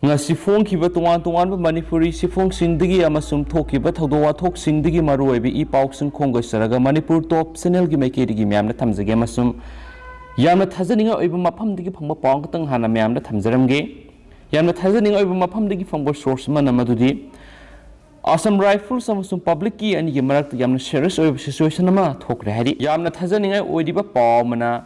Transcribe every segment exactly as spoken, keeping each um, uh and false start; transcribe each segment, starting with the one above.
ꯉꯁꯤ ꯐꯣꯡꯈꯤꯕ ꯇꯣꯉꯥꯟ ꯇꯣꯉꯥꯟꯕ ꯃꯅꯤꯄꯨꯔꯤ ꯆꯦꯐꯣꯡꯁꯤꯡꯗꯒꯤ ꯑꯃꯁꯨꯡ ꯊꯣꯛꯈꯤꯕ ꯊꯧꯗꯣꯛ ꯋꯥꯊꯣꯛꯁꯤꯡꯗꯒꯤ ꯃꯔꯨꯑꯣꯏꯕ ꯏ ꯄꯥꯎꯁꯤꯡ ꯈꯣꯝꯒꯠꯆꯔꯒ ꯃꯅꯤꯄꯨꯔ ꯇꯣꯞ ꯆꯦꯅꯦꯜꯒꯤ ꯃꯥꯏꯀꯩꯗꯒꯤ ꯃꯌꯥꯝꯅ ꯊꯝꯖꯒꯦ, ꯑꯃꯁꯨꯡ ꯌꯥꯝꯅ ꯊꯥꯖꯅꯤꯡꯉꯥꯏ ꯑꯣꯏꯕ ꯃꯐꯝꯗꯒꯤ ꯐꯪꯕ ꯄꯥꯎ ꯑꯃꯈꯛꯇꯪ ꯍꯥꯟꯅ ꯃꯌꯥꯝꯗ ꯊꯝꯖꯔꯝꯒꯦ꯫ ꯌꯥꯝꯅ ꯊꯥꯖꯅꯤꯡꯉꯥꯏ ꯑꯣꯏꯕ ꯃꯐꯝꯗꯒꯤ ꯐꯪꯕ ꯁꯣꯔꯁ ꯑꯃꯅ ꯃꯗꯨꯗꯤ ꯑꯁꯥꯝ ꯔꯥꯏꯐꯜꯁ ꯑꯃꯁꯨꯡ ꯄꯕ꯭ꯂꯤꯛꯀꯤ ꯑꯅꯤꯒꯤ ꯃꯔꯛꯇ ꯌꯥꯝꯅ ꯁꯤꯔꯤꯌꯁ ꯑꯣꯏꯕ ꯁꯤꯆꯨꯋꯦꯁꯟ ꯑꯃ ꯊꯣꯛꯈ꯭ꯔꯦ ꯍꯥꯏꯔꯤ꯫ ꯌꯥꯝꯅ ꯊꯥꯖꯅꯤꯡꯉꯥꯏ ꯑꯣꯏꯔꯤꯕ ꯄꯥꯎ ꯑꯃꯅ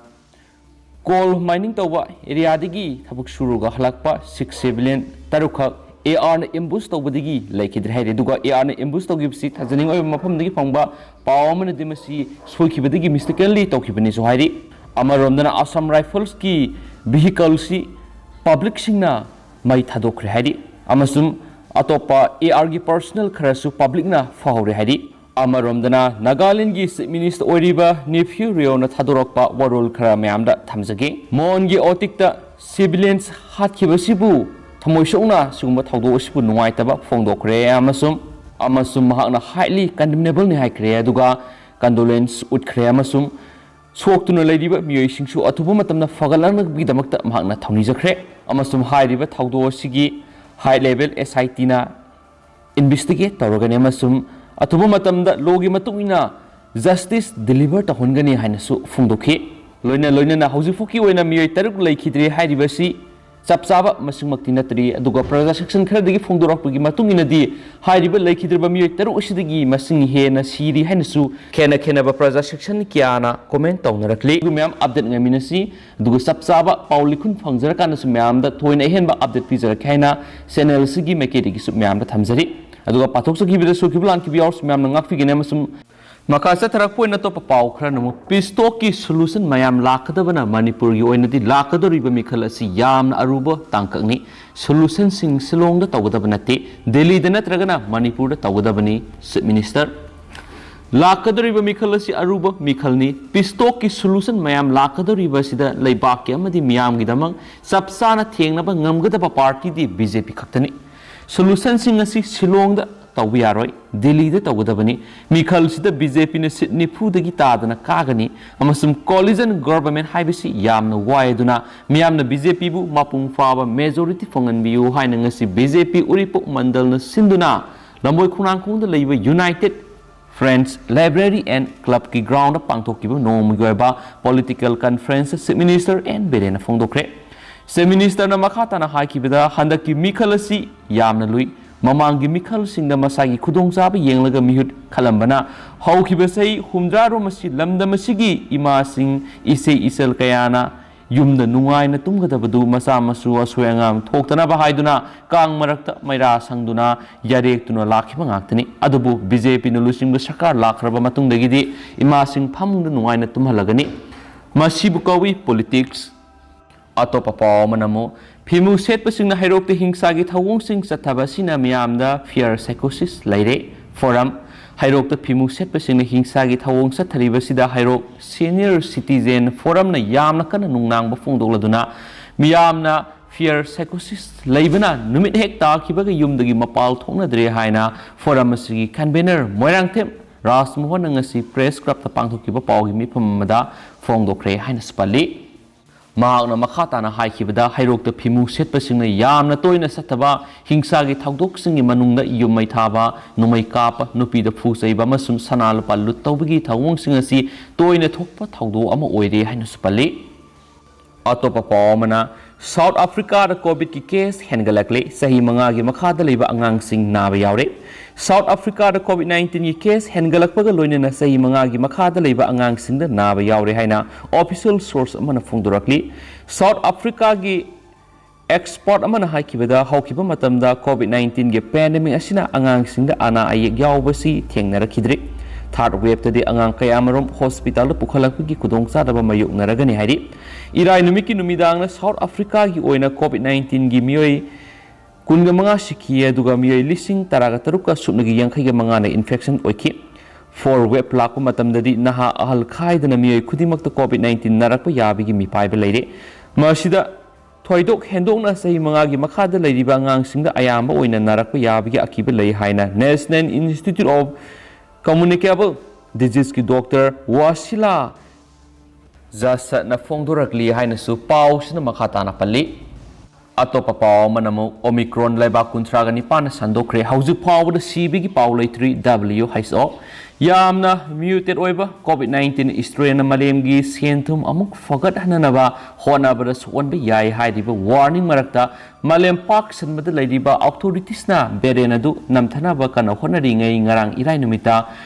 ꯀꯣꯜ ꯃꯥꯏꯅꯤꯡ ꯇꯧꯕ ꯑꯦꯔꯤꯌꯥꯗꯒꯤ ꯊꯕꯛ ꯁꯨꯔꯒ ꯍꯜꯂꯛꯄ ꯁꯤꯛꯁ ꯁꯤꯚꯤꯂꯤꯌꯟ ꯇꯔꯨꯛꯈꯛ ꯑꯦ ꯑꯥꯔꯅ ꯑꯦꯝꯕꯨꯁ ꯇꯧꯕꯗꯒꯤ ꯂꯩꯈꯤꯗ꯭ꯔꯦ ꯍꯥꯏꯔꯤ꯫ ꯑꯗꯨꯒ ꯑꯦ ꯑꯥꯔꯅ ꯑꯦꯝꯕꯨꯁ ꯇꯧꯈꯤꯕꯁꯤ ꯊꯥꯖꯅꯤꯡꯉꯥꯏ ꯑꯣꯏꯕ ꯃꯐꯝꯗꯒꯤ ꯐꯪꯕ ꯄꯥꯎ ꯑꯃꯅꯗꯤ ꯃꯁꯤ ꯁꯣꯏꯈꯤꯕꯗꯒꯤ ꯃꯤꯁꯇꯦꯀꯦꯟꯂꯤ ꯇꯧꯈꯤꯕꯅꯤꯁꯨ ꯍꯥꯏꯔꯤ꯫ ꯑꯃꯔꯣꯝꯗꯅ ꯑꯁꯥꯝ ꯔꯥꯏꯐꯜꯁꯀꯤ ꯚꯤꯍꯤꯀꯜꯁꯤ ꯄꯕ꯭ꯂꯤꯛꯁꯤꯡꯅ ꯃꯩ ꯊꯥꯗꯣꯛꯈ꯭ꯔꯦ ꯍꯥꯏꯔꯤ, ꯑꯃꯁꯨꯡ ꯑꯇꯣꯞꯄ ꯑꯦ ꯑꯥꯔꯒꯤ ꯄꯔꯁꯣꯅꯦꯜ ꯈꯔꯁꯨ ꯄꯕ꯭ꯂꯤꯛꯅ ꯐꯍꯧꯔꯦ ꯍꯥꯏꯔꯤ꯫ ꯑꯃꯔꯣꯝꯗꯅ ꯅꯥꯒꯥꯂꯦꯟꯒꯤ ꯆꯤꯐ ꯃꯤꯅꯤꯁꯇꯔ ꯑꯣꯏꯔꯤꯕ ꯅꯦꯐ꯭ꯌꯨ ꯔꯤꯑꯣꯅ ꯊꯥꯗꯣꯔꯛꯄ ꯋꯥꯔꯣꯜ ꯈꯔ ꯃꯌꯥꯝꯗ ꯊꯝꯖꯒꯦ꯫ ꯃꯣꯟꯒꯤ ꯑꯣꯇꯤꯛꯇ ꯁꯤꯚꯤꯂꯤꯌꯟꯁ ꯍꯥꯠꯈꯤꯕꯁꯤꯕꯨ ꯊꯃꯣꯏ ꯁꯣꯛꯅ ꯁꯤꯒꯨꯝꯕ ꯊꯧꯗꯣꯛ ꯑꯁꯤꯕꯨ ꯅꯨꯡꯉꯥꯏꯇꯕ ꯐꯣꯡꯗꯣꯛꯈ꯭ꯔꯦ ꯑꯃꯁꯨꯡ, ꯑꯃꯁꯨꯡ ꯃꯍꯥꯛꯅ highly condemnableꯅꯤ ꯍꯥꯏꯈ꯭ꯔꯦ, ꯑꯗꯨꯒ condolence ꯎꯠꯈ꯭ꯔꯦ ꯑꯃꯁꯨꯡ ꯁꯣꯛꯇꯨꯅ ꯂꯩꯔꯤꯕ ꯃꯤꯑꯣꯏꯁꯤꯡꯁꯨ ꯑꯊꯨꯕ ꯃꯇꯝꯗ ꯐꯒꯠꯂꯛꯅꯕꯒꯤꯗꯃꯛꯇ ꯃꯍꯥꯛꯅ ꯊꯧꯅꯤꯖꯈ꯭ꯔꯦ꯫ ꯑꯃꯁꯨꯡ ꯍꯥꯏꯔꯤꯕ ꯊꯧꯗꯣꯛ ꯑꯁꯤꯒꯤ high level S I Tꯅ investigate ꯇꯧꯔꯒꯅꯤ ꯑꯃꯁꯨꯡ ꯑꯊꯨꯕ ꯃꯇꯝꯗ lawꯒꯤ ꯃꯇꯨꯡ ꯏꯟꯅ justice deliver ꯇꯧꯍꯟꯒꯅꯤ ꯍꯥꯏꯅꯁꯨ ꯐꯣꯡꯗꯣꯛꯈꯤ꯫ ꯂꯣꯏꯅ ꯂꯣꯏꯅꯅ ꯍꯧꯖꯤꯛ ꯐꯥꯎꯒꯤ ꯑꯣꯏꯅ ꯃꯤꯑꯣꯏ ꯇꯔꯨꯛ ꯂꯩꯈꯤꯗ꯭ꯔꯦ ꯍꯥꯏꯔꯤꯕꯁꯤ ꯆꯞ ꯆꯥꯕ ꯃꯁꯤꯡꯃꯛꯇꯤ ꯅꯠꯇ꯭ꯔꯤ, ꯑꯗꯨꯒ ꯄ꯭ꯔꯖꯥ ꯁꯦꯛꯁꯟ ꯈꯔꯗꯒꯤ ꯐꯣꯡꯗꯣꯔꯛꯄꯒꯤ ꯃꯇꯨꯡ ꯏꯟꯅꯗꯤ ꯍꯥꯏꯔꯤꯕ ꯂꯩꯈꯤꯗ꯭ꯔꯕ ꯃꯤꯑꯣꯏ ꯇꯔꯨꯛ ꯑꯁꯤꯗꯒꯤ ꯃꯁꯤꯡ ꯍꯦꯟꯅ ꯁꯤꯔꯤ ꯍꯥꯏꯅꯁꯨ ꯈꯦꯟꯅ ꯈꯦꯟꯅꯕ ꯄ꯭ꯔꯖꯥ ꯁꯦꯛꯁꯟ ꯀꯌꯥꯅ comment ꯇꯧꯅꯔꯛꯂꯤ꯫ ꯑꯗꯨ ꯃꯌꯥꯝ update ꯉꯥꯏꯃꯤꯟꯅꯁꯤ, ꯑꯗꯨꯒ ꯆꯞ ꯆꯥꯕ ꯄꯥꯎ ꯂꯤꯈꯨꯟ ꯐꯪꯖꯔꯀꯥꯟꯗꯁꯨ ꯃꯌꯥꯝꯗ ꯊꯣꯏꯅ ꯑꯍꯦꯟꯕ update ꯄꯤꯖꯔꯛꯀꯦ ꯍꯥꯏꯅ channel ꯑꯁꯤꯒꯤ ꯃꯥꯏꯀꯩꯗꯒꯤꯁꯨ ꯃꯌꯥꯝꯗ ꯊꯝꯖꯔꯤ꯫ ꯑꯗꯨꯒ ꯄꯥꯊꯣꯛꯆꯈꯤꯕꯗ ꯁꯣꯏꯈꯤꯕ ꯂꯥꯟꯈꯤꯕ ꯌꯥꯎꯔꯁꯨ ꯃꯌꯥꯝꯅ ꯉꯥꯛꯄꯤꯒꯅꯤ꯫ ꯑꯃꯁꯨꯡ ꯃꯈꯥ ꯆꯠꯊꯔꯛꯄ ꯑꯣꯏꯅ ꯑꯇꯣꯞꯄ ꯄꯥꯎ ꯈꯔꯅ ꯑꯃꯨꯛ peace talkꯀꯤ solution ꯃꯌꯥꯝ ꯂꯥꯛꯀꯗꯕꯅ ꯃꯅꯤꯄꯨꯔꯒꯤ ꯑꯣꯏꯅꯗꯤ ꯂꯥꯛꯀꯗꯧꯔꯤꯕ ꯃꯤꯈꯜ ꯑꯁꯤ ꯌꯥꯝꯅ ꯑꯔꯨꯕ ꯇꯥꯡꯀꯛꯅꯤ꯫ Solutionꯁꯤꯡ ꯁꯤꯂꯣꯡꯗ ꯇꯧꯒꯗꯕ ꯅꯠꯇꯦ, ꯗꯦꯜꯂꯤꯗ ꯅꯠꯇ꯭ꯔꯒꯅ ꯃꯅꯤꯄꯨꯔꯗ ꯇꯧꯒꯗꯕꯅꯤ꯫ Chief Minister, ꯂꯥꯛꯀꯗꯧꯔꯤꯕ ꯃꯤꯈꯜ ꯑꯁꯤ ꯑꯔꯨꯕ ꯃꯤꯈꯜꯅꯤ꯫ Peace talkꯀꯤ solution ꯃꯌꯥꯝ ꯂꯥꯛꯀꯗꯧꯔꯤꯕ ꯑꯁꯤꯗ ꯂꯩꯕꯥꯛꯀꯤ ꯑꯃꯗꯤ ꯃꯤꯌꯥꯝꯒꯤꯗꯃꯛ ꯆꯞ ꯆꯥꯅ ꯊꯦꯡꯅꯕ ꯉꯝꯒꯗꯕ partyꯗꯤ B J P ꯈꯛꯇꯅꯤ꯫ Solutionꯁꯤꯡ ꯑꯁꯤ ꯁꯤꯂꯣꯡꯗ ꯇꯧꯕ ꯌꯥꯔꯣꯏ, ꯗꯤꯜꯂꯤꯗ ꯇꯧꯒꯗꯕꯅꯤ꯫ ꯃꯤꯈꯜꯁꯤꯗ ꯕꯤ ꯖꯦ ꯄꯤꯅ ꯁꯤꯠ ꯅꯤꯐꯨꯗꯒꯤ ꯇꯥꯗꯅ ꯀꯥꯒꯅꯤ ꯑꯃꯁꯨꯡ coalition government ꯍꯥꯏꯕꯁꯤ ꯌꯥꯝꯅ ꯋꯥꯏ ꯑꯗꯨꯅ ꯃꯤꯌꯥꯝꯅ ꯕꯤ ꯖꯦ ꯄꯤꯕꯨ ꯃꯄꯨꯡ ꯐꯥꯕ majority ꯐꯪꯍꯟꯕꯤꯌꯨ ꯍꯥꯏꯅ ꯉꯁꯤ ꯕꯤ ꯖꯦ ꯄꯤ ꯎꯔꯤꯄꯣꯛ ꯃꯟꯗꯜꯅ ꯁꯤꯟꯗꯨꯅ ꯂꯝꯕꯣꯏ ꯈꯣꯡꯅꯥꯡꯈꯣꯡꯗ ꯂꯩꯕ United Friends Library and Clubꯀꯤ groundꯗ ꯄꯥꯡꯊꯣꯛꯈꯤꯕ ꯅꯣꯡꯃꯒꯤ ꯑꯣꯏꯕ political conference Chief Minister N ꯕꯤꯔꯦꯟꯅ ꯐꯣꯡꯗꯣꯛꯈ꯭ꯔꯦ꯫ Chief Ministerꯅ ꯃꯈꯥ ꯇꯥꯅ ꯍꯥꯏꯈꯤꯕꯗ, ꯍꯟꯗꯛꯀꯤ ꯃꯤꯈꯜ ꯑꯁꯤ ꯌꯥꯝꯅ ꯂꯨꯏ꯫ ꯃꯃꯥꯡꯒꯤ ꯃꯤꯈꯜꯁꯤꯡꯗ ꯃꯁꯥꯒꯤ ꯈꯨꯗꯣꯡꯆꯥꯕ ꯌꯦꯡꯂꯒ ꯃꯤꯍꯨꯠ ꯈꯜꯂꯝꯕꯅ ꯍꯧꯈꯤꯕ ꯆꯍꯤ ꯍꯨꯝꯗ꯭ꯔꯥꯔꯣꯝ ꯑꯁꯤ ꯂꯝꯗꯝ ꯑꯁꯤꯒꯤ ꯏꯃꯥꯁꯤꯡ, ꯏꯆꯦ ꯏꯆꯜ ꯀꯌꯥꯅ ꯌꯨꯝꯗ ꯅꯨꯡꯉꯥꯏꯅ ꯇꯨꯝꯒꯗꯕꯗꯨ ꯃꯆꯥ ꯃꯁꯨ ꯑꯁꯣꯏ ꯑꯉꯥꯝ ꯊꯣꯛꯇꯅꯕ ꯍꯥꯏꯗꯨꯅ ꯀꯥꯡ ꯃꯔꯛꯇ ꯃꯩꯔꯥ ꯁꯪꯗꯨꯅ ꯌꯥꯔꯦꯛꯇꯨꯅ ꯂꯥꯛꯈꯤꯕ ꯉꯥꯛꯇꯅꯤ꯫ ꯑꯗꯨꯕꯨ ꯕꯤ ꯖꯦ ꯄꯤꯅ ꯂꯨꯆꯤꯡꯕ ꯁꯔꯀꯥꯔ ꯂꯥꯛꯈ꯭ꯔꯕ ꯃꯇꯨꯡꯗꯒꯤꯗꯤ ꯏꯃꯥꯁꯤꯡ ꯐꯃꯨꯡꯗ ꯅꯨꯡꯉꯥꯏꯅ ꯇꯨꯝꯍꯜꯂꯒꯅꯤ꯫ ꯃꯁꯤꯕꯨ ꯀꯧꯏ politics꯫ ꯑꯇꯣꯞꯄ ꯄꯥꯎ ꯑꯃꯅ ꯑꯃꯨꯛ ꯐꯤꯃꯨ ꯁꯦꯠꯄꯁꯤꯡꯅ ꯍꯩꯔꯣꯛꯇ ꯍꯤꯡꯁꯥꯒꯤ ꯊꯧꯑꯣꯡꯁꯤꯡ ꯆꯠꯊꯕ ꯑꯁꯤꯅ ꯃꯤꯌꯥꯝꯗ fear psychosis ꯂꯩꯔꯦ꯫ Forum꯫ ꯍꯩꯔꯣꯛꯇ ꯐꯤꯃꯨ ꯁꯦꯠꯄꯁꯤꯡꯅ ꯍꯤꯡꯁꯥꯒꯤ ꯊꯧꯑꯣꯡ ꯆꯠꯊꯔꯤꯕꯁꯤꯗ ꯍꯩꯔꯣꯛ Senior Citizen Forumꯅ ꯌꯥꯝꯅ ꯀꯟꯅ ꯅꯨꯡꯅꯥꯡꯕ ꯐꯣꯡꯗꯣꯛꯂꯗꯨꯅ ꯃꯤꯌꯥꯝꯅ fear psychosis ꯂꯩꯕꯅ ꯅꯨꯃꯤꯠ ꯍꯦꯛ ꯇꯥꯈꯤꯕꯒ ꯌꯨꯝꯗꯒꯤ ꯃꯄꯥꯜ ꯊꯣꯛꯅꯗ꯭ꯔꯦ ꯍꯥꯏꯅ Forum ꯑꯁꯤꯒꯤ convener ꯃꯣꯏꯔꯥꯡꯊꯦꯝ ꯔꯥꯖꯃꯣꯍꯟꯅ ꯉꯁꯤ Press Clubꯇ ꯄꯥꯡꯊꯣꯛꯈꯤꯕ ꯄꯥꯎꯒꯤ ꯃꯤꯐꯝ ꯑꯃꯗ ꯐꯣꯡꯗꯣꯛꯈ꯭ꯔꯦ ꯍꯥꯏꯅꯁꯨ ꯄꯜꯂꯤ꯫ ꯃꯍꯥꯛꯅ ꯃꯈꯥ ꯇꯥꯅ ꯍꯥꯏꯈꯤꯕꯗ, ꯍꯩꯔꯣꯛꯇ ꯐꯤꯃꯨ ꯁꯦꯠꯄꯁꯤꯡꯅ ꯌꯥꯝꯅ ꯇꯣꯏꯅ ꯆꯠꯊꯕ ꯍꯤꯡꯁꯥꯒꯤ ꯊꯧꯗꯣꯛꯁꯤꯡꯒꯤ ꯃꯅꯨꯡꯗ ꯌꯨꯝ ꯃꯩ ꯊꯥꯕ, ꯅꯣꯡꯃꯩ ꯀꯥꯞꯄ, ꯅꯨꯄꯤꯗ ꯐꯨ ꯆꯩꯕ ꯑꯃꯁꯨꯡ ꯁꯅꯥ ꯂꯨꯄꯥ ꯂꯨꯠ ꯇꯧꯕꯒꯤ ꯊꯧꯑꯣꯡꯁꯤꯡ ꯑꯁꯤ ꯇꯣꯏꯅ ꯊꯣꯛꯄ ꯊꯧꯗꯣꯛ ꯑꯃ ꯑꯣꯏꯔꯦ ꯍꯥꯏꯅꯁꯨ ꯄꯜꯂꯤ꯫ ꯑꯇꯣꯞꯄ ꯄꯥꯎ ꯑꯃꯅ, ꯁꯥꯎꯠ ꯑꯐ꯭ꯔꯤꯀꯥꯗ ꯀꯣꯚꯤꯗꯀꯤ ꯀꯦꯁ ꯍꯦꯟꯒꯠꯂꯛꯂꯦ꯫ ꯆꯍꯤ ꯃꯉꯥꯒꯤ ꯃꯈꯥꯗ ꯂꯩꯕ ꯑꯉꯥꯡꯁꯤꯡ ꯅꯥꯕ ꯌꯥꯎꯔꯦ꯫ ꯁꯥꯎꯠ ꯑꯐ꯭ꯔꯤꯀꯥꯗ ꯀꯣꯚꯤꯗ ꯅꯥꯏꯟꯇꯤꯟꯒꯤ ꯀꯦꯁ ꯍꯦꯟꯒꯠꯂꯛꯄꯒ ꯂꯣꯏꯅꯅ ꯆꯍꯤ ꯃꯉꯥꯒꯤ ꯃꯈꯥꯗ ꯂꯩꯕ ꯑꯉꯥꯡꯁꯤꯡꯗ ꯅꯥꯕ ꯌꯥꯎꯔꯦ ꯍꯥꯏꯅ official source ꯑꯃꯅ ꯐꯣꯡꯗꯣꯔꯛꯂꯤ꯫ ꯁꯥꯎꯠ ꯑꯐ꯭ꯔꯤꯀꯥꯒꯤ expert ꯑꯃꯅ ꯍꯥꯏꯈꯤꯕꯗ, ꯍꯧꯈꯤꯕ ꯃꯇꯝꯗ ꯀꯣꯚꯤꯗ ꯅꯥꯏꯟꯇꯤꯟꯒꯤ pandemic ꯑꯁꯤꯅ ꯑꯉꯥꯡꯁꯤꯡꯗ ꯑꯅꯥ ꯑꯌꯦꯛ ꯌꯥꯎꯕꯁꯤ ꯊꯦꯡꯅꯔꯛꯈꯤꯗ꯭ꯔꯤ꯫ Third waveꯇꯗꯤ ꯑꯉꯥꯡ ꯀꯌꯥꯃꯔꯨꯝ ꯍꯣꯁꯄꯤꯇꯥꯜꯗ ꯄꯨꯈꯠꯂꯛꯄꯒꯤ ꯈꯨꯗꯣꯡꯆꯥꯗꯕ ꯃꯥꯌꯣꯛꯅꯔꯒꯅꯤ ꯍꯥꯏꯔꯤ꯫ ꯏꯔꯥꯏ ꯅꯨꯃꯤꯠꯀꯤ ꯅꯨꯃꯤꯗꯥꯡꯅ ꯁꯥꯎꯠ ꯑꯐ꯭ꯔꯤꯀꯥꯒꯤ ꯑꯣꯏꯅ ꯀꯣꯚꯤꯗ ꯅꯥꯏꯟꯇꯤꯟꯒꯤ ꯃꯤꯑꯣꯏ ꯀꯨꯟꯒ ꯃꯉꯥ ꯁꯤꯈꯤ, ꯑꯗꯨꯒ ꯃꯤꯑꯣꯏ ꯂꯤꯁꯤꯡ ꯇꯔꯥꯒ ꯇꯔꯨꯛꯀ ꯁꯨꯞꯅꯒꯤ ꯌꯥꯡꯈꯩꯒ ꯃꯉꯥꯅ infection ꯑꯣꯏꯈꯤ꯫ Fourth wave ꯂꯥꯛꯄ ꯃꯇꯝꯗꯗꯤ ꯅꯍꯥ ꯑꯍꯜ ꯈꯥꯏꯗꯅ ꯃꯤꯑꯣꯏ ꯈꯨꯗꯤꯡꯃꯛꯇ ꯀꯣꯚꯤꯗ ꯅꯥꯏꯟꯇꯤꯟ ꯅꯥꯔꯛꯄ ꯌꯥꯕꯒꯤ ꯃꯤꯄꯥꯏꯕ ꯂꯩꯔꯦ꯫ ꯃꯁꯤꯗ ꯊꯣꯏꯗꯣꯛ ꯍꯦꯟꯗꯣꯛꯅ ꯆꯍꯤ ꯃꯉꯥꯒꯤ ꯃꯈꯥꯗ ꯂꯩꯔꯤꯕ ꯑꯉꯥꯡꯁꯤꯡꯗ ꯑꯌꯥꯝꯕ ꯑꯣꯏꯅ ꯅꯥꯔꯛꯄ ꯌꯥꯕꯒꯤ ꯑꯀꯤꯕ ꯂꯩ ꯍꯥꯏꯅ National Institute of Communicable Diseaseꯀꯤ ꯗꯣꯛꯇꯔ ꯋꯥꯁꯤꯂꯥ ꯖꯥꯁꯠꯅ ꯐꯣꯡꯗꯣꯔꯛꯂꯤ ꯍꯥꯏꯅꯁꯨ ꯄꯥꯎꯁꯤꯅ ꯃꯈꯥ ꯇꯥꯅ ꯄꯜꯂꯤ꯫ ꯑꯇꯣꯞꯄ ꯄꯥꯎ ꯑꯃꯅ ꯑꯃꯨꯛ Omicron ꯂꯩꯕꯥꯛ ꯀꯨꯟꯊ꯭ꯔꯥꯒ ꯅꯤꯄꯥꯟꯅ ꯁꯟꯗꯣꯛꯈ꯭ꯔꯦ꯫ ꯍꯧꯖꯤꯛ ꯐꯥꯎꯕꯗ ꯁꯤꯕꯒꯤ ꯄꯥꯎ ꯂꯩꯇ꯭ꯔꯤ꯫ W H O ꯌꯥꯝꯅ mutate ꯑꯣꯏꯕ COVID nineteen strainꯅ ꯃꯥꯂꯦꯝꯒꯤ ꯁꯦꯟ ꯊꯨꯝ ꯑꯃꯨꯛ ꯐꯒꯠꯍꯟꯅꯅꯕ ꯍꯣꯠꯅꯕꯗ ꯁꯣꯛꯍꯟꯕ ꯌꯥꯏ ꯍꯥꯏꯔꯤꯕ warning ꯃꯔꯛꯇ ꯃꯥꯂꯦꯝ ꯄꯥꯛ ꯁꯟꯕꯗ ꯂꯩꯔꯤꯕ authoritiesꯅ variant ꯑꯗꯨ ꯅꯝꯊꯅꯕ ꯀꯟꯅ ꯍꯣꯠꯅꯔꯤꯉꯩ ꯉꯔꯥꯡ ꯏꯔꯥꯏ ꯅꯨꯃꯤꯠꯇ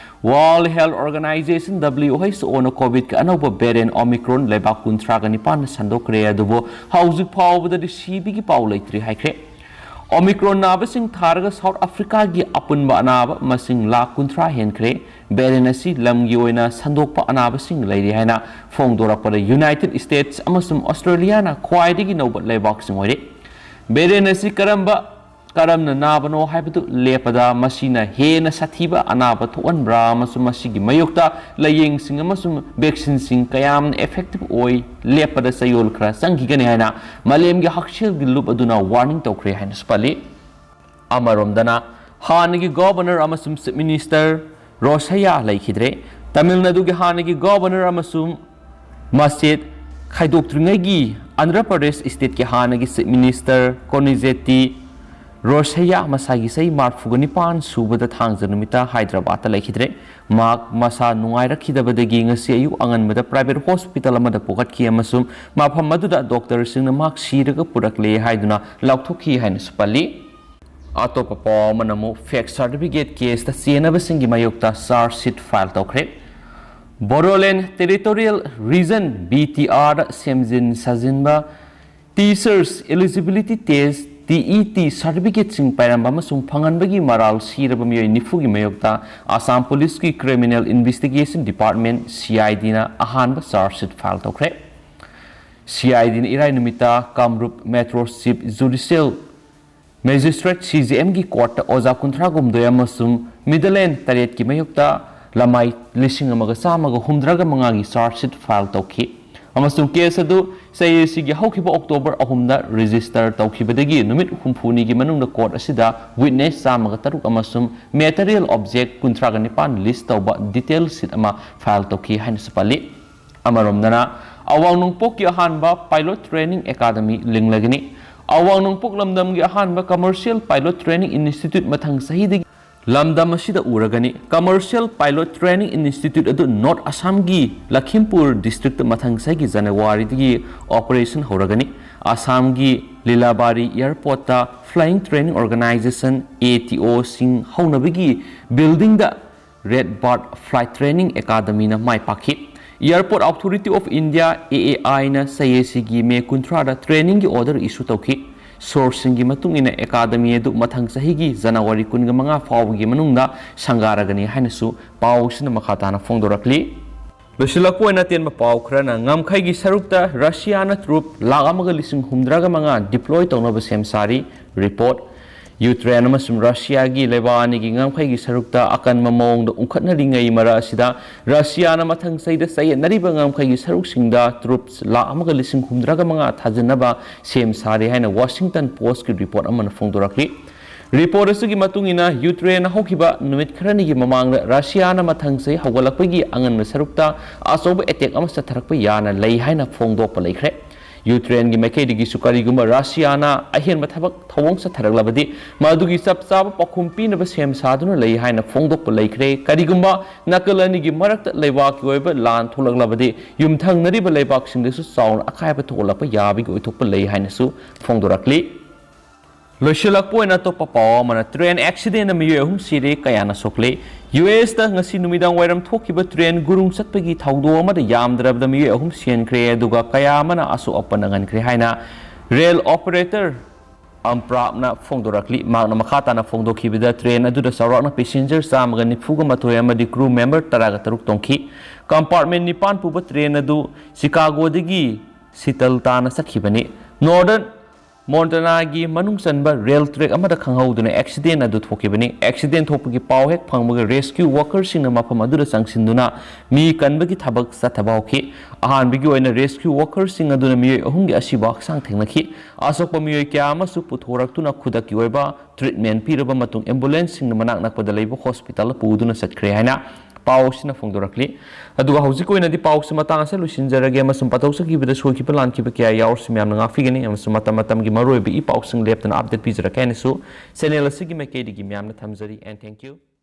World Health Organization W H O ꯅ COVIDꯀꯤ ꯑꯅꯧꯕ variant Omicron ꯂꯩꯕꯥꯛ ꯀꯨꯟꯊ꯭ꯔꯥꯒ ꯅꯤꯄꯥꯟꯅ ꯁꯟꯗꯣꯛꯈ꯭ꯔꯦ, ꯑꯗꯨꯕꯨ ꯍꯧꯖꯤꯛ ꯐꯥꯎꯕꯗꯗꯤ ꯁꯤꯕꯒꯤ ꯄꯥꯎ ꯂꯩꯇ꯭ꯔꯤ ꯍꯥꯏꯈ꯭ꯔꯦ꯫ Omicron ꯅꯥꯕꯁꯤꯡ ꯊꯥꯔꯒ South Africaꯒꯤ ꯑꯄꯨꯟꯕ ꯑꯅꯥꯕ ꯃꯁꯤꯡ ꯂꯥꯈ ꯀꯨꯟꯊ꯭ꯔꯥ ꯍꯦꯟꯈ꯭ꯔꯦ꯫ Variant ꯑꯁꯤ ꯂꯝꯒꯤ ꯑꯣꯏꯅ ꯁꯟꯗꯣꯛꯄ ꯑꯅꯥꯕꯁꯤꯡ ꯂꯩꯔꯤ ꯍꯥꯏꯅ ꯐꯣꯡꯗꯣꯔꯛꯄꯗ United States ꯑꯃꯁꯨꯡ Australiaꯅ ꯈ꯭ꯋꯥꯏꯗꯒꯤ ꯅꯧꯕ ꯂꯩꯕꯥꯛꯁꯤꯡ ꯑꯣꯏꯔꯤ꯫ Variant ꯑꯁꯤ ꯀꯔꯝꯕ ꯀꯔꯝꯅ ꯅꯥꯕꯅꯣ ꯍꯥꯏꯕꯗꯨ ꯂꯦꯞꯄꯗ ꯃꯁꯤꯅ ꯍꯦꯟꯅ ꯁꯥꯊꯤꯕ ꯑꯅꯥꯕ ꯊꯣꯛꯍꯟꯕ꯭ꯔꯥ ꯑꯃꯁꯨꯡ ꯃꯁꯤꯒꯤ ꯃꯥꯌꯣꯛꯇ ꯂꯥꯏꯌꯦꯡꯁꯤꯡ ꯑꯃꯁꯨꯡ vaccineꯁꯤꯡ ꯀꯌꯥꯝꯅ effective ꯑꯣꯏ ꯂꯦꯞꯄꯗ ꯆꯌꯣꯜ ꯈꯔ ꯆꯪꯈꯤꯒꯅꯤ ꯍꯥꯏꯅ ꯃꯥꯂꯦꯝꯒꯤ ꯍꯛꯁꯦꯜꯒꯤ ꯂꯨꯞ ꯑꯗꯨꯅ warning ꯇꯧꯈ꯭ꯔꯦ ꯍꯥꯏꯅꯁꯨ ꯄꯜꯂꯤ꯫ ꯑꯃꯔꯣꯝꯗꯅ, ꯍꯥꯟꯅꯒꯤ Governor ꯑꯃꯁꯨꯡ Chief Minister ꯔꯣꯁꯩꯌꯥ ꯂꯩꯈꯤꯗ꯭ꯔꯦ꯫ ꯇꯥꯃꯤꯜ ꯅꯥꯗꯨꯒꯤ ꯍꯥꯟꯅꯒꯤ Governor ꯑꯃꯁꯨꯡ ꯃꯆꯦꯠ ꯈꯥꯏꯗꯣꯛꯇ꯭ꯔꯤꯉꯩꯒꯤ ꯑꯟꯙ꯭ꯔ ꯄ꯭ꯔꯗꯦꯁ stateꯀꯤ ꯍꯥꯟꯅꯒꯤ Chief Minister ꯀꯣꯅꯤꯖꯦꯇꯤ ꯔꯣꯁꯩꯌꯥ ꯃꯁꯥꯒꯤ ꯆꯍꯤ ꯃꯔꯤꯐꯨꯒ ꯅꯤꯄꯥꯟ ꯁꯨꯕꯗ ꯊꯥꯡꯖ ꯅꯨꯃꯤꯠꯇ ꯍꯥꯏꯗ꯭ꯔꯕꯥꯗꯇ ꯂꯩꯈꯤꯗ꯭ꯔꯦ꯫ ꯃꯍꯥꯛ ꯃꯁꯥ ꯅꯨꯡꯉꯥꯏꯔꯛꯈꯤꯗꯕꯗꯒꯤ ꯉꯁꯤ ꯑꯌꯨꯛ ꯑꯉꯟꯕꯗ private hospital ꯑꯃꯗ ꯄꯨꯈꯠꯈꯤ ꯑꯃꯁꯨꯡ ꯃꯐꯝ ꯑꯗꯨꯗ doctorꯁꯤꯡꯅ ꯃꯍꯥꯛ ꯁꯤꯔꯒ ꯄꯨꯔꯛꯂꯦ ꯍꯥꯏꯗꯨꯅ ꯂꯥꯎꯊꯣꯛꯈꯤ ꯍꯥꯏꯅꯁꯨ ꯄꯜꯂꯤ꯫ ꯑꯇꯣꯞꯄ ꯄꯥꯎ ꯑꯃꯅ ꯑꯃꯨꯛ fake certificate caseꯇ ꯆꯦꯟꯅꯕꯁꯤꯡꯒꯤ ꯃꯥꯌꯣꯛꯇ charge sheet file ꯇꯧꯈ꯭ꯔꯦ꯫ Bodoland Territorial Region, B T R ꯗ ꯁꯦꯝꯖꯤꯟ ꯁꯥꯖꯤꯟꯕ Teachers Eligibility Test, T E T, certificateꯁꯤꯡ ꯄꯥꯏꯔꯝꯕ ꯑꯃꯁꯨꯡ ꯐꯪꯍꯟꯕꯒꯤ ꯃꯔꯥꯜ ꯁꯤꯔꯕ ꯃꯤꯑꯣꯏ ꯅꯤꯐꯨꯒꯤ ꯃꯥꯌꯣꯛꯇ Assam Policeꯀꯤ Criminal Investigation Department, C I Dꯅ ꯑꯍꯥꯟꯕ charge sheet file ꯇꯧꯈ꯭ꯔꯦ꯫ C I Dꯅ ꯏꯔꯥꯏ ꯅꯨꯃꯤꯠꯇ ꯀꯥꯃꯔꯨꯞ Metro Chief Judicial Magistrate, C J Mꯒꯤ courtꯇ ꯑꯣꯖꯥ ꯀꯨꯟꯊ꯭ꯔꯥꯍꯨꯝꯗꯣꯏ ꯑꯃꯁꯨꯡ middleman ꯇꯔꯦꯠꯀꯤ ꯃꯥꯌꯣꯛꯇ ꯂꯃꯥꯏ ꯂꯤꯁꯤꯡ ꯑꯃꯒ ꯆꯥꯝꯃꯒ ꯍꯨꯝꯗ꯭ꯔꯥꯒ ꯃꯉꯥꯒꯤ charge sheet file ꯇꯧꯈꯤ꯫ ꯑꯃꯁꯨꯡ ꯀꯦꯁ ꯑꯗꯨ ꯁꯤ ꯑꯦ ꯁꯤꯒꯤ ꯍꯧꯈꯤꯕ ꯑꯣꯛꯇꯣꯕꯔ ꯑꯍꯨꯝꯗ ꯔꯦꯖꯤꯁꯇꯔ ꯇꯧꯈꯤꯕꯗꯒꯤ ꯅꯨꯃꯤꯠ ꯍꯨꯝꯐꯨꯅꯤꯒꯤ ꯃꯅꯨꯡꯗ ꯀꯣꯔꯠ ꯑꯁꯤꯗ ꯋꯤꯠꯅꯦꯁ ꯆꯥꯝꯃꯒ ꯇꯔꯨꯛ ꯑꯃꯁꯨꯡ ꯃꯦꯇꯔꯤꯌꯦꯜ ꯑꯣꯕꯖꯦꯛ ꯀꯨꯟꯊ꯭ꯔꯥꯒ ꯅꯤꯄꯥꯟ ꯂꯤꯁ ꯇꯧꯕ ꯗꯤꯇꯦꯜ ꯁꯤꯠ ꯑꯃ ꯐꯥꯏꯜ ꯇꯧꯈꯤ ꯍꯥꯏꯅꯁꯨ ꯄꯜꯂꯤ꯫ ꯑꯃꯔꯣꯝꯗꯅ, ꯑꯋꯥꯡ ꯅꯣꯡꯄꯣꯛꯀꯤ ꯑꯍꯥꯟꯕ ꯄꯥꯏꯂꯣꯠ ꯇ꯭ꯔꯦꯅꯤꯡ ꯑꯦꯀꯥꯗꯃꯤ ꯂꯤꯡꯂꯒꯅꯤ꯫ ꯑꯋꯥꯡ ꯅꯣꯡꯄꯣꯛ ꯂꯝꯗꯝꯒꯤ ꯑꯍꯥꯟꯕ ꯀꯃꯔꯁꯤꯌꯦꯜ ꯄꯥꯏꯂꯣꯠ ꯇ꯭ꯔꯦꯅꯤꯡ ꯏꯟꯁꯇꯤꯇ꯭ꯌꯨꯠ ꯃꯊꯪ ꯆꯍꯤꯗꯒꯤ ꯂꯝꯗꯝ ꯑꯁꯤꯗ ꯎꯔꯒꯅꯤ꯫ ꯀꯃꯔꯁꯤꯌꯦꯜ ꯄꯥꯏꯂꯣꯠ ꯇ꯭ꯔꯦꯅꯤꯡ ꯏꯟꯁꯇꯤꯇ꯭ꯌꯨꯠ ꯑꯗꯨ ꯅꯣꯔꯠ ꯑꯁꯥꯝꯒꯤ ꯂꯈꯤꯝꯄꯨꯔ ꯗꯤꯁꯇ꯭ꯔꯤꯛꯇ ꯃꯊꯪ ꯆꯍꯤꯒꯤ ꯖꯅꯋꯥꯔꯤꯗꯒꯤ ꯑꯣꯄꯔꯦꯁꯟ ꯍꯧꯔꯒꯅꯤ꯫ ꯑꯁꯥꯝꯒꯤ ꯂꯤꯂꯥꯕꯥꯔꯤ ꯑꯦꯌꯔꯄꯣꯔꯠꯇ flying training organisation, A T ꯑꯣꯁꯤꯡ ꯍꯧꯅꯕꯒꯤ ꯕꯤꯜꯗꯤꯡꯗ ꯔꯦꯗ ꯕꯥꯔꯗ ꯐ꯭ꯂꯥꯏꯠ ꯇ꯭ꯔꯦꯅꯤꯡ ꯑꯦꯀꯥꯗꯃꯤꯅ ꯃꯥꯏ ꯄꯥꯛꯈꯤ꯫ Airport Authority of India, ꯑꯦ ꯑꯦ ꯑꯥꯏꯅ ꯁꯤ ꯑꯦ ꯁꯤꯒꯤ ꯃꯦ ꯀꯨꯟꯊ꯭ꯔꯥꯗ ꯇ꯭ꯔꯦꯅꯤꯡꯒꯤ ꯑꯣꯔꯗꯔ ꯏꯁꯨ ꯇꯧꯈꯤ꯫ ꯁꯣꯔꯁꯁꯤꯡꯒꯤ ꯃꯇꯨꯡ ꯏꯟꯅ, ꯑꯦꯀꯥꯗꯃꯤ ꯑꯗꯨ ꯃꯊꯪ ꯆꯍꯤꯒꯤ ꯖꯅꯋꯥꯔꯤ ꯀꯨꯟꯒ ꯃꯉꯥ ꯐꯥꯎꯕꯒꯤ ꯃꯅꯨꯡꯗ ꯁꯪꯒꯥꯔꯒꯅꯤ ꯍꯥꯏꯅꯁꯨ ꯄꯥꯎꯁꯤꯅ ꯃꯈꯥ ꯇꯥꯅ ꯐꯣꯡꯗꯣꯔꯛꯂꯤ꯫ ꯂꯣꯏꯁꯤꯜꯂꯛꯄ ꯑꯣꯏꯅ ꯑꯇꯦꯟꯕ ꯄꯥꯎ ꯈꯔꯅ, ꯉꯝꯈꯩꯒꯤ ꯁꯔꯨꯛꯇ ꯔꯁꯤꯌꯥꯅ ꯇ꯭ꯔꯨꯞ ꯂꯥꯈ ꯑꯃꯒ ꯂꯤꯁꯤꯡ ꯍꯨꯝꯗ꯭ꯔꯥꯒ ꯃꯉꯥ ꯗꯤꯄ꯭ꯂꯣꯏ ꯇꯧꯅꯕ ꯁꯦꯝ ꯁꯥꯔꯤ꯫ ꯔꯤꯄꯣꯔꯠ꯫ ꯌꯨꯀ꯭ꯔꯦꯟ ꯑꯃꯁꯨꯡ ꯔꯁꯤꯌꯥꯒꯤ ꯂꯩꯕꯥꯛ ꯑꯅꯤꯒꯤ ꯉꯝꯈꯩꯒꯤ ꯁꯔꯨꯛꯇ ꯑꯀꯟꯕ ꯃꯑꯣꯡꯗ ꯎꯪꯈꯠꯅꯔꯤꯉꯩ ꯃꯔꯛ ꯑꯁꯤꯗ, ꯔꯁꯤꯌꯥꯅ ꯃꯊꯪ ꯆꯍꯤꯗ ꯆꯌꯦꯠꯅꯔꯤꯕ ꯉꯝꯈꯩꯒꯤ ꯁꯔꯨꯛꯁꯤꯡꯗ ꯇ꯭ꯔꯨꯞꯁ ꯂꯥꯈ ꯑꯃꯒ ꯂꯤꯁꯤꯡ ꯍꯨꯝꯗ꯭ꯔꯥꯒ ꯃꯉꯥ ꯊꯥꯖꯤꯟꯅꯕ ꯁꯦꯝ ꯁꯥꯔꯤ ꯍꯥꯏꯅ ꯋꯥꯁꯤꯡꯇꯟ ꯄꯣꯁꯀꯤ ꯔꯤꯄꯣꯔꯠ ꯑꯃꯅ ꯐꯣꯡꯗꯣꯔꯛꯂꯤ꯫ ꯔꯤꯄꯣꯔꯠ ꯑꯁꯤꯒꯤ ꯃꯇꯨꯡ ꯏꯟꯅ, ꯌꯨꯀ꯭ꯔꯦꯟꯅ ꯍꯧꯈꯤꯕ ꯅꯨꯃꯤꯠ ꯈꯔꯅꯤꯒꯤ ꯃꯃꯥꯡꯗ ꯔꯁꯤꯌꯥꯅ ꯃꯊꯪ ꯆꯍꯤ ꯍꯧꯒꯠꯂꯛꯄꯒꯤ ꯑꯉꯟꯕ ꯁꯔꯨꯛꯇ ꯑꯆꯧꯕ ꯑꯦꯇꯦꯛ ꯑꯃ ꯆꯠꯊꯔꯛꯄ ꯌꯥꯅ ꯂꯩ ꯍꯥꯏꯅ ꯐꯣꯡꯗꯣꯛꯄ ꯂꯩꯈ꯭ꯔꯦ꯫ ꯌꯨꯀ꯭ꯔꯦꯟꯒꯤ ꯃꯥꯏꯀꯩꯗꯒꯤꯁꯨ ꯀꯔꯤꯒꯨꯝꯕ ꯔꯁꯤꯌꯥꯅ ꯑꯍꯦꯟꯕ ꯊꯕꯛ ꯊꯧꯑꯣꯡ ꯆꯠꯊꯔꯛꯂꯕꯗꯤ, ꯃꯗꯨꯒꯤ ꯆꯞ ꯆꯥꯕ ꯄꯥꯎꯈꯨꯝ ꯄꯤꯅꯕ ꯁꯦꯝ ꯁꯥꯗꯨꯅ ꯂꯩ ꯍꯥꯏꯅ ꯐꯣꯡꯗꯣꯛꯄ ꯂꯩꯈ꯭ꯔꯦ꯫ ꯀꯔꯤꯒꯨꯝꯕ ꯅꯥꯀꯜ ꯑꯅꯤꯒꯤ ꯃꯔꯛꯇ ꯂꯩꯕꯥꯛꯀꯤ ꯑꯣꯏꯕ ꯂꯥꯟ ꯊꯣꯛꯂꯛꯂꯕꯗꯤ, ꯌꯨꯝꯊꯪꯅꯔꯤꯕ ꯂꯩꯕꯥꯛꯁꯤꯡꯗꯁꯨ ꯆꯥꯎꯅ ꯑꯀꯥꯏꯕ ꯊꯣꯛꯂꯛꯄ ꯌꯥꯕꯒꯤ ꯑꯣꯏꯊꯣꯛꯄ ꯂꯩ ꯍꯥꯏꯅꯁꯨ ꯐꯣꯡꯗꯣꯔꯛꯂꯤ꯫ ꯂꯣꯏꯁꯤꯜꯂꯛꯄ ꯑꯣꯏꯅ ꯑꯇꯣꯞꯄ ꯄꯥꯎ ꯑꯃꯅ, ꯇ꯭ꯔꯦꯟ ꯑꯦꯛꯁꯤꯗꯦꯟꯗ ꯃꯤꯑꯣꯏ ꯑꯍꯨꯝ ꯁꯤꯔꯦ, ꯀꯌꯥꯅ ꯁꯣꯛꯂꯦ? ꯌꯨ ꯑꯦꯁꯇ ꯉꯁꯤ ꯅꯨꯃꯤꯗꯥꯡ ꯋꯥꯏꯔꯝ ꯊꯣꯛꯈꯤꯕ ꯇ꯭ꯔꯦꯟ ꯒꯨꯔꯨꯡ ꯆꯠꯄꯒꯤ ꯊꯧꯗꯣꯛ ꯑꯃꯗ ꯌꯥꯝꯗ꯭ꯔꯕꯗ ꯃꯤꯑꯣꯏ ꯑꯍꯨꯝ ꯁꯤꯍꯟꯈ꯭ꯔꯦ, ꯑꯗꯨꯒ ꯀꯌꯥ ꯑꯃꯅ ꯑꯁꯣꯛ ꯑꯄꯟ ꯅꯪꯍꯟꯈ꯭ꯔꯦ ꯍꯥꯏꯅ ꯔꯦꯜ ꯑꯣꯄꯔꯦꯇꯔ ꯑꯝꯄ꯭ꯔꯥꯞꯅ ꯐꯣꯡꯗꯣꯔꯛꯂꯤ꯫ ꯃꯍꯥꯛꯅ ꯃꯈꯥ ꯇꯥꯅ ꯐꯣꯡꯗꯣꯛꯈꯤꯕꯗ, ꯇ꯭ꯔꯦꯟ ꯑꯗꯨꯗ ꯆꯥꯎꯔꯥꯛꯅ ꯄꯦꯁꯦꯟꯖꯔ ꯆꯥꯝꯃꯒ ꯅꯤꯐꯨꯒ ꯃꯥꯊꯣꯏ ꯑꯃꯗꯤ ꯀ꯭ꯔꯨ ꯃꯦꯝꯕꯔ ꯇꯔꯥꯒ ꯇꯔꯨꯛ ꯇꯣꯡꯈꯤ꯫ ꯀꯝꯄꯥꯔꯠꯃꯦꯟ ꯅꯤꯄꯥꯟ ꯄꯨꯕ ꯇ꯭ꯔꯦꯟ ꯑꯗꯨ ꯆꯤꯀꯥꯒꯣꯗꯒꯤ ꯁꯤꯇꯜ ꯇꯥꯅ ꯆꯠꯈꯤꯕꯅꯤ꯫ ꯅꯣꯔꯗꯔꯟ ꯃꯣꯟꯇꯅꯥꯒꯤ ꯃꯅꯨꯡ ꯆꯟꯕ ꯔꯦꯜ ꯇ꯭ꯔꯦꯛ ꯑꯃꯗ ꯈꯪꯍꯧꯗꯅ ꯑꯦꯛꯁꯤꯗꯦꯟ ꯑꯗꯨ ꯊꯣꯛꯈꯤꯕꯅꯤ꯫ ꯑꯦꯛꯁꯤꯗꯦꯟ ꯊꯣꯛꯄꯒꯤ ꯄꯥꯎ ꯍꯦꯛ ꯐꯪꯕꯒ ꯔꯦꯁꯀ꯭ꯌꯨ ꯋꯥꯀꯔꯁꯤꯡꯅ ꯃꯐꯝ ꯑꯗꯨꯗ ꯆꯪꯁꯤꯟꯗꯨꯅ ꯃꯤ ꯀꯟꯕꯒꯤ ꯊꯕꯛ ꯆꯠꯊꯕ ꯍꯧꯈꯤ꯫ ꯑꯍꯥꯟꯕꯒꯤ ꯑꯣꯏꯅ ꯔꯦꯁꯀ꯭ꯌꯨ ꯋꯥꯀꯔꯁꯤꯡ ꯑꯗꯨꯅ ꯃꯤꯑꯣꯏ ꯑꯍꯨꯝꯒꯤ ꯑꯁꯤꯕ ꯍꯛꯆꯥꯡ ꯊꯦꯡꯅꯈꯤ꯫ ꯑꯁꯣꯛꯄ ꯃꯤꯑꯣꯏ ꯀꯌꯥ ꯑꯃꯁꯨ ꯄꯨꯊꯣꯔꯛꯇꯨꯅ ꯈꯨꯗꯛꯀꯤ ꯑꯣꯏꯕ ꯇ꯭ꯔꯤꯠꯃꯦꯟ ꯄꯤꯔꯕ ꯃꯇꯨꯡ ꯑꯦꯝꯕꯨꯂꯦꯟꯁꯁꯤꯡꯅ ꯃꯅꯥꯛ ꯅꯛꯄꯗ ꯂꯩꯕ ꯍꯣꯁꯄꯤꯇꯥꯜꯗ ꯄꯨꯗꯨꯅ ꯆꯠꯈ꯭ꯔꯦ ꯍꯥꯏꯅ ꯄꯥꯎ ꯑꯁꯤꯅ ꯐꯣꯡꯗꯣꯔꯛꯂꯤ꯫ ꯑꯗꯨꯒ ꯍꯧꯖꯤꯛꯀꯤ ꯑꯣꯏꯅꯗꯤ ꯄꯥꯎꯁꯤ ꯃꯇꯥꯡ ꯑꯁꯤꯗ ꯂꯣꯏꯁꯤꯟꯖꯔꯒꯦ, ꯑꯃꯁꯨꯡ ꯄꯥꯊꯣꯛꯆꯈꯤꯕꯗ ꯁꯣꯏꯈꯤꯕ ꯂꯥꯟꯈꯤꯕ ꯀꯌꯥ ꯌꯥꯎꯔꯁꯨ ꯃꯌꯥꯝꯅ ꯉꯥꯛꯄꯤꯒꯅꯤ, ꯑꯃꯁꯨꯡ ꯃꯇꯝ ꯃꯇꯝꯒꯤ ꯃꯔꯨꯑꯣꯏꯕ ꯏ ꯄꯥꯎꯁꯤꯡ ꯂꯦꯞꯇꯅ ꯑꯞꯗꯦꯠ ꯄꯤꯖꯔꯛꯀꯦ ꯍꯥꯏꯅꯁꯨ ꯆꯦꯅꯦꯜ ꯑꯁꯤꯒꯤ ꯃꯥꯏꯀꯩꯗꯒꯤ ꯃꯌꯥꯝꯅ ꯊꯝꯖꯔꯤ꯫ And thank you.